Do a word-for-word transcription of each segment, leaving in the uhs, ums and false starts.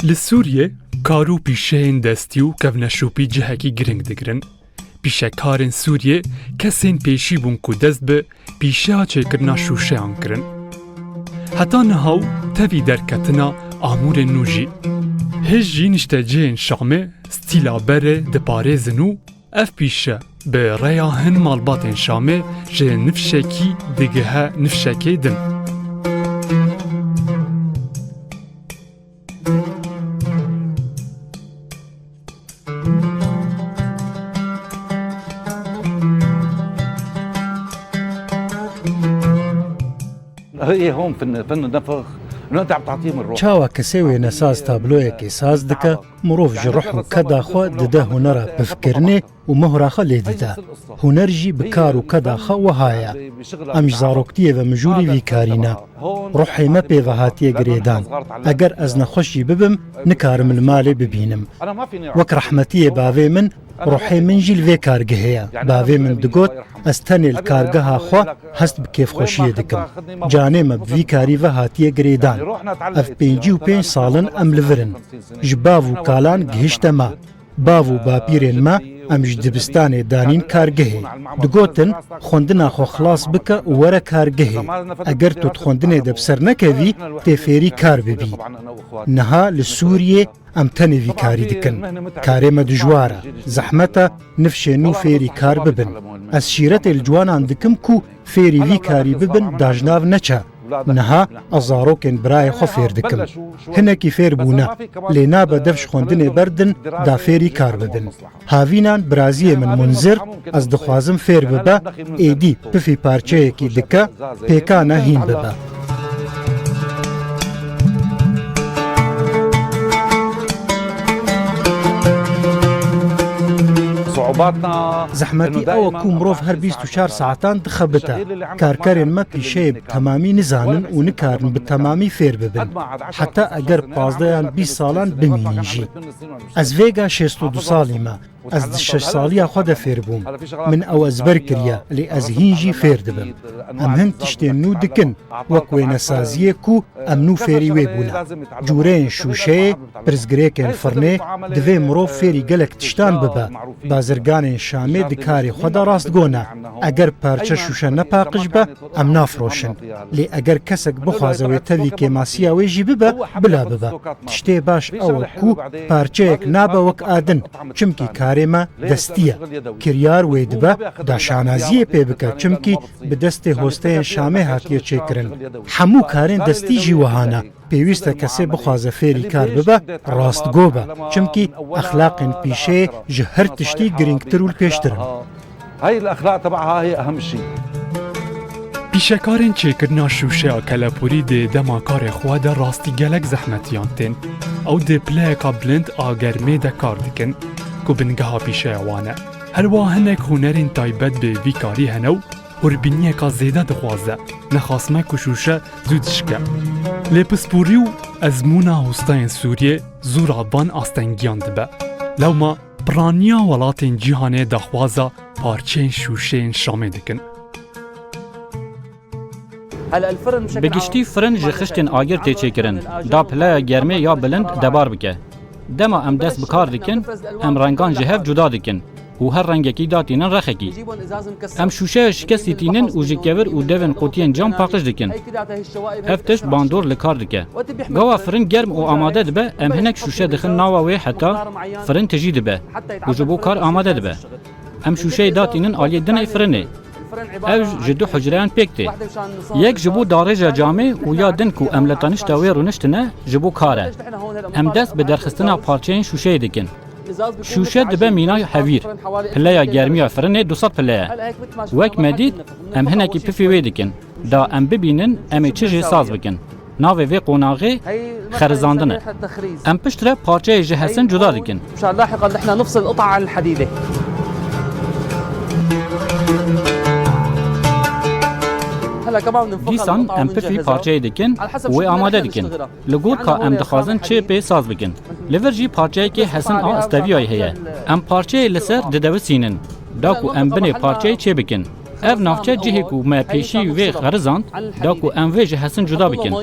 Li Sûriyê kar û pîşeyên destî û kevneşopî cihekî giring digirin. Pîşekarên Sûriyê kesên pêşî bûn ku dest bi pîşeya çêkirina şûşeyan kirin. Heta niha û tevî derketina amûrên nû jî. Hêj jî niştecihên Şamê stîla berê diparêzin û ev pîşe bi rêya hin malbatên Şamê ji nifşekî digihe nifşekê din. هي هون في الن-، في النفخ، انه انت عم تعطيهم الروح. Çawa kesê wênesaz tabloyekê saz dike, mirov ji ruh û keda xwe dide hunera pifkirinê û mohra xwe lê dide. Huner jî bi kar û keda xwe wiha ye. Em ji zaroktiyê ve mijûlî vî karî ne. Ruhê me pê ve hatiye girêdan. Eger ez nexweş jî bibim, nikarim li malê bibînim. Wek rehmetiyê bavê min, ruhê min jî li vê kargehê ye. Bavê min digot, ez tenê li kargeha xwe hest bi kêfxweşiyê dikim. Canê me bi vî karî ve hatiye girêdan. Ev pêncî û pênc sal in em li vir in. Ji bav û kalan gihişte me. Bav û bapîrên me em ji dibistanê danîn kargehê. Digotin, xwendina xwe xilas bike û were kargehê. Eger tu di xwendinê de bi ser nekevî, tê fêrî kar bibî. Niha li Sûriyê em tenê vî karî dikin. Karê me dijwar e, zehmet e, nifşên nû fêrî kar bibin. Ez şîretê li ciwanan dikim ku fêrî vî karî bibin, da ji nav neçe. Niha ez zarokên birayê xwe fêr dikim. Hinekî fêr bûne, lê nabe dev ji xwendinê berdin, da fêrî kar bibin. Havînan biraziyê min Munzir, ez dixwazim fêr bibe, êdî pifî parçeyekî dike, pêka ne hîn bibe. Zehmetî ew e ku mirov her bîst û çar saetan dixebite. Karkerên me pîşeyê bi temamî nizanin û nikarin bi temamî fêr bibin. Heta eger pazdeh yan bîst salan bimînin jî. Ez vêga şêst û du salî me. Ez di şeş saliya xwe de fêr bûm. Min ew ezber kiriye, lê ez hîn jî fêr dibim. Em hin tiştên nû dikin, wek wênesaziyê ku em nû fêrî wê bûne. Cûreyên şûşeyê, pirsgirêkên firnê, divê mirov fêrî gelek tiştan bibe. Bazirganên Şamê di karê xwe de rastgo ne. Eger parçe şûşe ne paqij be, em nafiroşin. Lê eger kesek bixwaze wê tevî kêmasiya wê jî bibe, bila bibe. Tiştê baş ew e ku parçeyek nabe wek a din, çimkî karê me destî ye. Kiryar wê dibe, da şanaziyê pê bike, çimkî bi destê hosteyên Şamê hatiye çêkirin. Hemû karên destî jî wiha ne. Pêwîst e kesê bixwaze fêrî kar bibe, rastgo be. Çimkî exlaqên pîşeyê ji her tiştî girîngtir û li pêştir in. هاي الأخلاق تبعها هي أهم شيء. Pîşekarên çêkirina şûşeya kelepûrî dê dema karê xwe de rastî gelek zehmetiyan tên. Ew dê pileyeka bilind a germê de kar dikin, ku bingeha pîşeya wan e. Herwiha hinek hunerên taybet bi vî karî hene û hûrbîniyeka zêde dixwaze, nexasme ku şûşe zû dişike. Lê pisporî û ezmûna hosteyên Sûriyê zû ra van astengiyan dibe. Lewma piraniya welatên cîhanê daxwaza parçeyên şûşeyên Şamê dikin. Bi giştî firin ji xiştên agir tê çêkirin, da pileya germê ya bilind debar bike. Dema em dest bi kar dikin, em rengan ji hev cuda dikin û her rengekî datînin rexekî. Em şûşeya şikestî tînin û ji kevir û devên qutiyên cam paqij dikin. Ev tişt bandor li kar dike. Gawa firin germ û amade dibe, em hinek şûşe dixin nawa wê heta firin tijî dibe û ji bo kar amade dibe. Em şûşeyê datînin aliyê dinê firinê. Ev ji du hucreyan pêk tê. Yek ji bo darêja camê û ya din ku em li tanişta wê rûniştine ji bo kar e. Em dest bi derxistina parçeyên şûşeyê dikin. Şûşe dibe mîna hevîr. Pileya germiya firinê du sed pile ye. Wek me dît, em hinekî pifî wê dikin. Da em bibînin, em ê çi jê saz bikin. Navê vê qonaxê xerizandin e. Em piştre parçeyê ji hesin cuda dikin. مشان لاحقا نحن نفصل القطعة عن الحديدة. Dîsan em pifî parçeyê dikin û wê amade dikin. Li gor ka em dixwazin çê pê saz bikin. Li vir jî parçeyekê hesin a steviyayê heye. Em parçeyê li ser didewisînin. Da ku em binê parçeyê çê bikin. Ev navçe cihê ku me pêşî vê xerizand, da ku em vê ji hesin cuda bikin.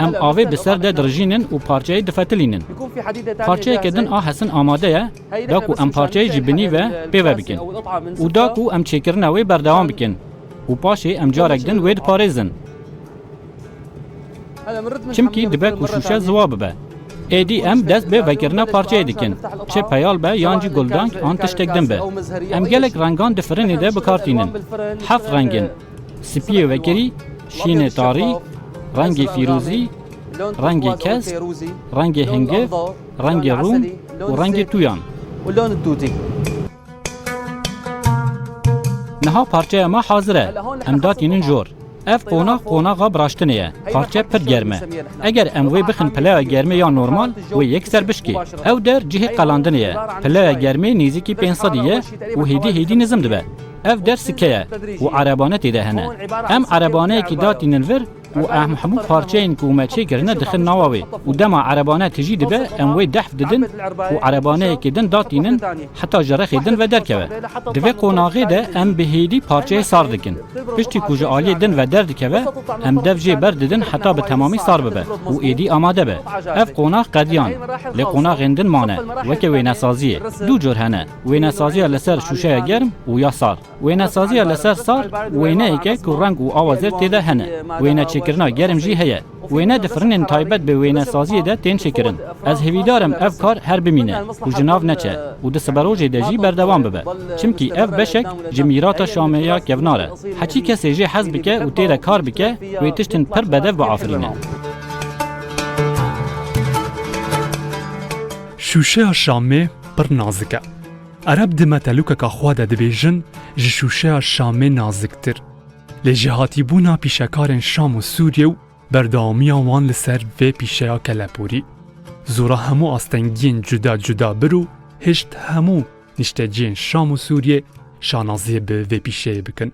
Em avê bi ser de dirijînin û parçeyê difetilînin. Parçeyeke din a hesin amade ye, da ku em parçeyê ji binî ve pê ve bikin û da ku em çêkirina wê berdewam bikin û paşê em carek din wê diparêzin. Çimkî dibe ku şûşe ziwa bibe. Êdî em dest bi vekirina parçeyê dikin. Çi peyal be yan jî guldang an tiştek din be. Em gelek rengan di firinê de bi kar tînin. Heft reng in. Spiyê vekirî, şînê tarî, rengê fîrozî, rengê kesk, rengê hingiv, rengê rûm û rengê tûyan. Niha parçeya me hazir e. Em datînin jor. Ev qonax qonaxa biraştinê ye. Parçe pir germ e. Eger em wê bixin pileya germê ya normal, wê yekser bişkê. Ew der cihê qelandinê ye. Pileya germê nêzîkî pênc sedî ye û hêdî hêdî nizim dibe. Ev der sike ye û erebane tê de hene. Em erebaneyekî datînin vir û em hemû parçeyên ku me çêkirine dixin nava wê û dema erebane tijî dibe, em wê dehf didin û erebaneyekê din datînin heta ji rexê din ve derkeve. Di vê qonaxê de em bi hêdî parçeyê sar dikin. Piştî ku ji aliyê din ve derdikeve, em dev jê berdidin heta bi temamî sar bibe û êdî amade be. Ev qonax qediyan, lê qonaxên din mane, weke wênesaziyê. Du cor hene, wênesaziya li ser şûşeya germ û ya sar. Wênesaziya li ser sar wêneyek e ku reng û awa zêr tê de hene. Wêneçêkirina germ jî heye. Wêne di firinên taybet bi wênesaziyê de tên çêkirin. Ez hêvîdar im ev kar her bimîne û ji nav neçe û di siberojê de jî berdewam bibe. Çimkî ev beşek ji mîrata Şamê ya kevnar e. Heçî kesê jê hez bike û tê de kar bike, wê tiştin pir bedev biafirîne. Şûşeya Şamê pir nazik e. Ereb di metelûkeka xwe de dibêjin, ji şûşeya Şamê naziktir. Lê jêhatîbûna pîşekarên Şam û Sûriyê û berdewamiya wan li ser vê pîşeya keleporî, zora hemû astengiyên cuda cuda bir û hişt hemû nişteciyên Şam û Sûriyê şanaziyê bi vê pîşeyê bikin.